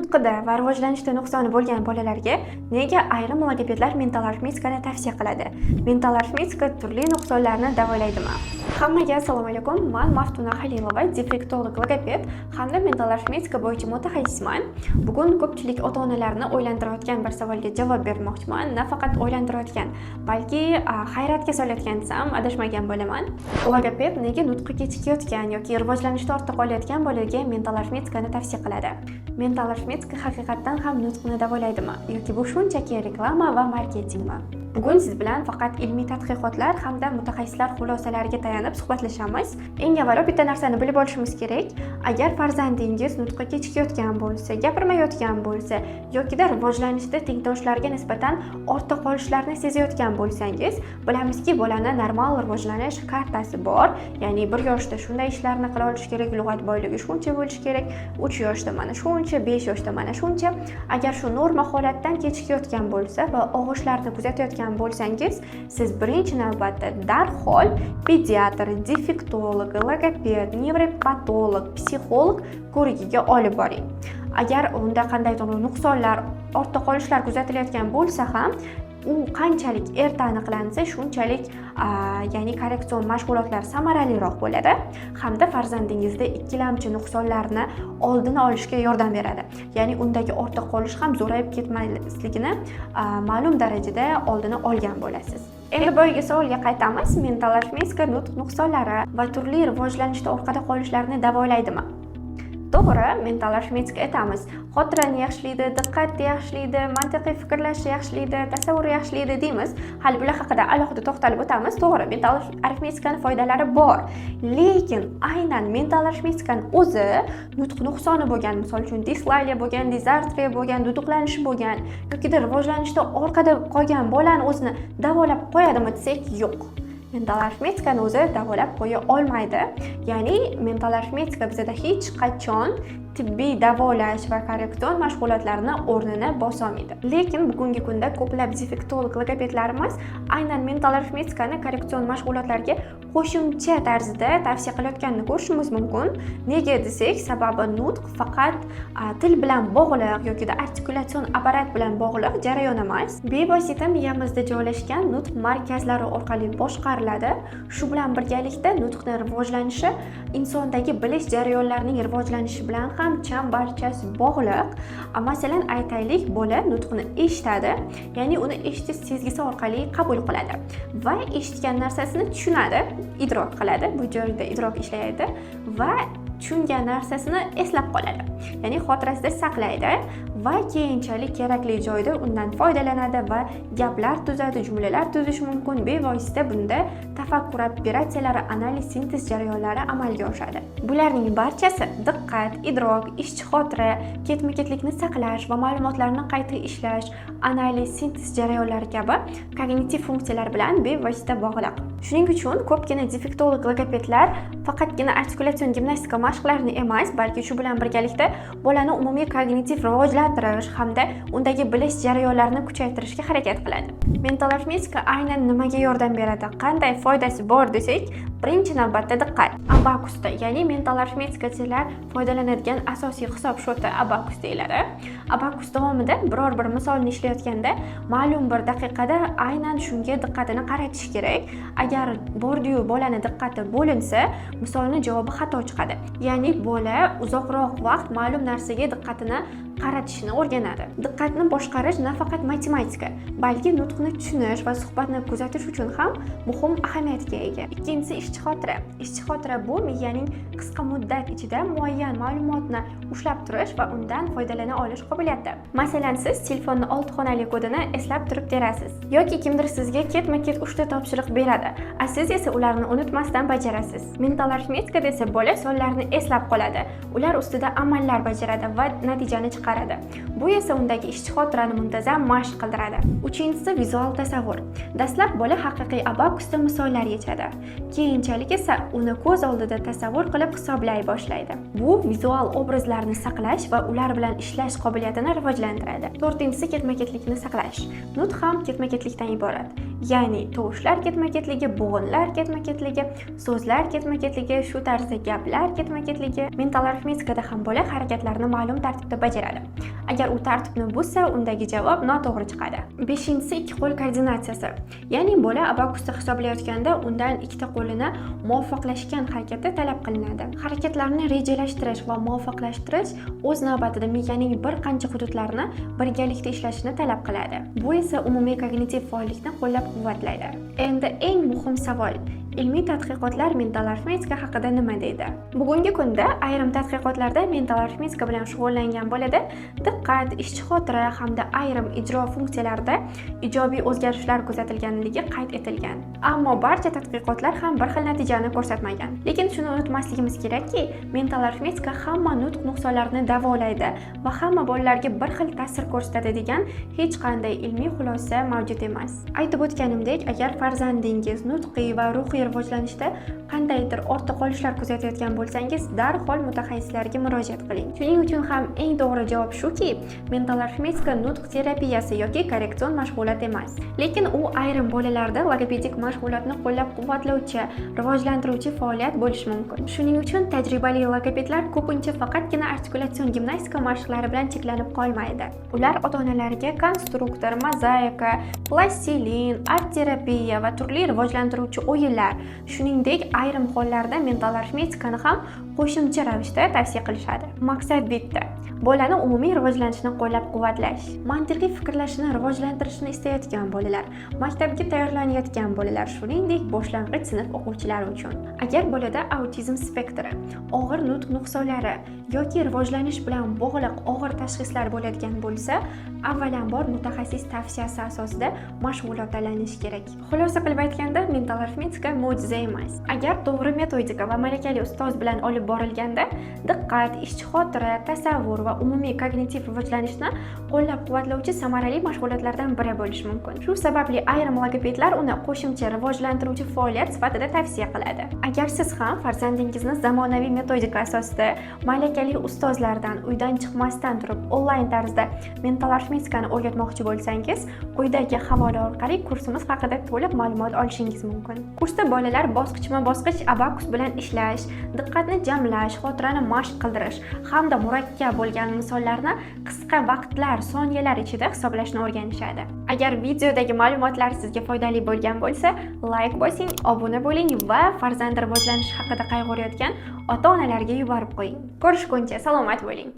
Nutqida va rivojlanishda nuqsoni bo'lgan bolalarga nega ayrim logopedlar mental arifmetikani tavsiya qiladi? Mental arifmetika turli nuqsonlarni davolaydimi? Hammaga assalomu alaykum. Man Maftuna Halilova, defektolog logoped hamda mental arifmetika bo'yicha mutaxassisman. Bugun ko'pchilik ota-onalarni o'ylantirayotgan bir savolga javob bermoqchiman. Nafaqat o'ylantirayotgan, balki hayratga solayotgan desam, adashmagan bo'laman. Logoped nega nutqi kechikayotgan yoki rivojlanishda ortda qolayotgan bolaga mental arifmetikani tavsiya qiladi? Mental arifmetika haqiqatdan ham nutqni davolaydimi yoki bu shunchaki reklama va marketingmi? Bugun siz bilan faqat ilmiy tadqiqotlar hamda mutaxassislar xulosalariga tayanib suhbatlashamiz. Eng avvalo bitta narsani bilib olishimiz kerak. Agar farzandingiz nutqi kechikayotgan bo'lsa, gapirmayotgan bo'lsa yokida rivojlanishda tengdoshlariga nisbatan ortda qolishlarni sezayotgan bo'lsangiz, bilamizki, bolani normal rivojlanish kartasi bor. Ya'ni 1 yoshda shunday ishlarni qila olishi kerak, lug'at boyligi shuncha bo'lishi kerak, 3 yoshda mana shuncha, 5 yoshda mana shuncha. Agar shu norma holatdan kechikayotgan bo'lsa va og'ishlarni kuzatayotgan bo'lsangiz, siz birinchi navbatda darhol pediatr, defektolog, logoped, nevropatolog, psixolog ko'rigiga olib boring. Agar unda qandaydir nuqsonlar, ortda qolishlar kuzatilayotgan bo'lsa ham, u qanchalik erta aniqlansa, shunchalik ya'ni korreksion mashg'ulotlar samaraliroq bo'ladi hamda farzandingizda ikkilamchi nuqsonlarni oldini olishga yordam beradi. Ya'ni undagi ortda qolish ham zo'rayib ketmasligini ma'lum darajada oldini olgan bo'lasiz. Endi boyagi savolga qaytamiz. Mental arifmetika nutq nuqsonlari va turli rivojlanishda orqada qolishlarni davolaydimi? To'g'ri, mental arifmetika aytamiz, xotirani yaxshilaydi, diqqatni yaxshilaydi, mantiqiy fikrlashni yaxshilaydi, tasavvurni yaxshilaydi deymiz. Hali bular haqida alohida to'xtalib o'tamiz. To'g'ri, mental arifmetikani foydalari bor, lekin aynan mental arifmetikani o'zi nutq nuqsoni bo'lgan, misol uchun, dislaliya bo'lgan, dizartriya bo'lgan, duduqlanishi bo'lgan yokida rivojlanishda orqada qolgan bolani o'zini davolab qo'yadimi desak, yo'q, mental arifmetikani o'zi davolab qo'ya olmaydi. Ya'ni mental arifmetika bizada hech qachon tibbiy davolash va korreksion mashg'ulotlarni o'rnini bosolmaydi. Lekin bugungi kunda ko'plab defektolog logopedlarimiz aynan mental arifmetikani korreksion mashg'ulotlarga qo'shimcha tarzda tavsiya qilayotganini ko'rishimiz mumkin. Nega desak, sababi nutq faqat til bilan bog'liq yokida artikulyatsion apparat bilan bog'liq jarayon emas, bevosita miyamizda joylashgan nutq markazlari orqali boshqariladi. Shu bilan birgalikda nutqni rivojlanishi insondagi bilish jarayonlarining rivojlanishi bilan ham chambarchas bog'liq. Masalan, aytaylik, bola nutqni eshitadi, ya'ni uni eshitish sezgisi orqali qabul qiladi va eshitgan narsasini tushunadi, idrok qiladi, bu joyda idrok ishlaydi va tushungan narsasini eslab qoladi, ya'ni xotirasida saqlaydi va keyinchalik kerakli joyda undan foydalanadi va gaplar tuzadi, jumlalar tuzishi mumkin. Bevosita bunda tafakkur operatsiyalari, analiz, sintez jarayonlari amalga oshadi. Bularning barchasi diqqat, idrok, ishchi xotira, ketma ketlikni saqlash va ma'lumotlarni qayta ishlash, analiz, sintez jarayonlari kabi kognitiv funksiyalar bilan bevosita bog'liq. Shuning uchun ko'pgina defektolog logopedlar faqatgina artikulyatsion gimnastika mashqlarini emas, balki shu bilan birgalikda bolani umumiy kognitiv rivojlantirish hamda undagi bilish jarayonlarini kuchaytirishga harakat qiladi. Mental arifmetika aynan nimaga yordam beradi, qanday foydasi bor desak, birinchi navbatda diqqat. Abakusda, ya'ni mental arifmetikachilar foydalanadigan asosiy hisob schyoти abakus deyiladi. Abakus davomida biror bir misolni ishlayotganda ma'lum bir daqiqada aynan shunga diqqatini qaratish kerak. Agar bordiyu bolani diqqati bo'linsa, misolni javobi xato chiqadi. Ya'ni bola uzoqroq vaqt ma'lum narsaga diqqatini qaratishni o'rganadi. Diqqatni boshqarish nafaqat matematika, balki nutqni tushunish va suhbatni kuzatish uchun ham muhim ahamiyatga ega. Ikkinchisi, ishchi xotira. Ishchi xotira bu miyaning qisqa muddat ichida muayyan ma'lumotni ushlab turish va undan foydalana olish qobiliyati. Masalan, siz telefonni olti xonali kodini eslab turib terasiz yoki kimdir sizga ketma ket uchta topshiriq beradi, a siz esa ularni unutmasdan bajarasiz. Mental arifmetikada esa bola sonlarni eslab qoladi, ular ustida amallar bajaradi va natijani chiqaradi. Bu esa undagi ishchi xotirani muntazam mashq qildiradi. Uchinchisi, vizual tasavvur. Dastlab bola haqiqiy abakusda misollar yechadi, keyinchalik esa uni ko'z oldida tasavvur qilib hisoblay boshlaydi. Bu vizual obrazlarni saqlash va ular bilan ishlash qobiliyatini rivojlantiradi. To'rtinchisi, ketma ketlikni saqlash. Nutq ham ketma ketlikdan iborat, ya'ni tovushlar ketma ketligi, bo'g'inlar ketma ketligi, so'zlar ketma ketligi, shu tarzda gaplar ketma ketligi. Mental arifmetikada ham bola harakatlarni ma'lum tartibda bajaradi. bo'ladi. Agar u tartibni buzsa, undagi javob noto'g'ri chiqadi. Beshinchisi, ikki qo'l koordinatsiyasi. Ya'ni bola abakusda hisoblayotganda undan ikkita qo'lini muvofiqlashgan harakatda talab qilinadi. Harakatlarni rejalashtirish va muvofiqlashtirish o'z navbatida miyaning bir qancha hududlarini birgalikda ishlashini talab qiladi. Bu esa umumiy kognitiv faollikni qo'llab-quvvatlaydi. Endi eng muhim savol: ilmiy tadqiqotlar mental arifmetika haqida nima deydi? Bugungi kunda ayrim tadqiqotlarda mental arifmetika bilan shug'ullangan bolada diqqat, ishchi xotira hamda ayrim ijro funksiyalarida ijobiy o'zgarishlar kuzatilganligi qayd etilgan. Ammo barcha tadqiqotlar ham bir xil natijani ko'rsatmagan. Lekin shuni unutmasligimiz kerakki, mental arifmetika hamma nutq nuqsonlarini davolaydi va hamma bolalarga bir xil ta'sir ko'rsatadi degan hech qanday ilmiy xulosa mavjud emas. Aytib o'tganimdek, agar farzandingiz nutqiy va ruhiy rivojlanishda qandaydir ortda qolishlar kuzatayotgan bo'lsangiz, darhol mutaxassislarga murojaat qiling. Shuning uchun ham eng to'g'ri javob shuki, mental arifmetika nutq terapiyasi yoki korreksion mashg'ulot emas. Lekin u ayrim bolalarda logopedik mashg'ulotni qo'llab-quvvatlovchi, rivojlantiruvchi faoliyat bo'lishi mumkin. Shuning uchun tajribali logopedlar ko'pincha faqatgina artikulyatsion gimnastika mashqlari bilan cheklanib qolmaydi. Ular ota-onalarga konstruktor, mozaika, plastilin, art terapiya va turli rivojlantiruvchi o'yinlar, shuningdek, ayrim hollarda mental arifmetikani ham qo'shimcha ravishda tavsiya qilishadi. Maqsad bitta: bolani umumiy rivojlanishini qo'llab-quvvatlash. Mantiqiy fikrlashini rivojlantirishni istayotgan bolalar, maktabga tayyorlanayotgan bolalar, shuningdek, boshlang'ich sinf o'quvchilari uchun. Agar bolada autizm spektri, og'ir nutq nuqsonlari yoki rivojlanish bilan bog'liq og'ir tashxislar bo'ladigan bo'lsa, avvalambor mutaxassis tavsiyasi asosida mashg'ulot tanlanishi kerak. Xulosa qilib aytganda, mental arifmetika mo'jiza emas. Agar to'g'ri metodika va malakali ustoz bilan olib borilganda, diqqat, ishchi xotira, tasavvur va umumiy kognitiv rivojlanishni qo'llab-quvvatlovchi samarali mashg'ulotlardan biri bo'lishi mumkin. Shu sababli ayrim logopedlar uni qo'shimcha rivojlantiruvchi faoliyat sifatida tavsiya qiladi. Agar siz ham farzandingizni zamonaviy metodika asosida malakali ustozlardan uydan chiqmasdan turib onlayn tarzda mental arifmetikani o'rgatmoqchi bo'lsangiz, quyidagi havola orqali kursimiz haqida to'liq ma'lumot olishingiz mumkin. Kursda bolalar bosqichma-bosqich abakus bilan ishlash, diqqatni jamlash, xotirani mashq qildirish hamda murakkab bo'lgan misollarni qisqa vaqtlar, soniyalar ichida hisoblashni o'rganishadi. Agar videodagi ma'lumotlar sizga foydali bo'lgan bo'lsa, layk bosing, obuna bo'ling va farzand rivojlanishi haqida qayg'urayotgan ota-onalarga yuborib qo'ying. Ko'rishguncha salomat bo'ling.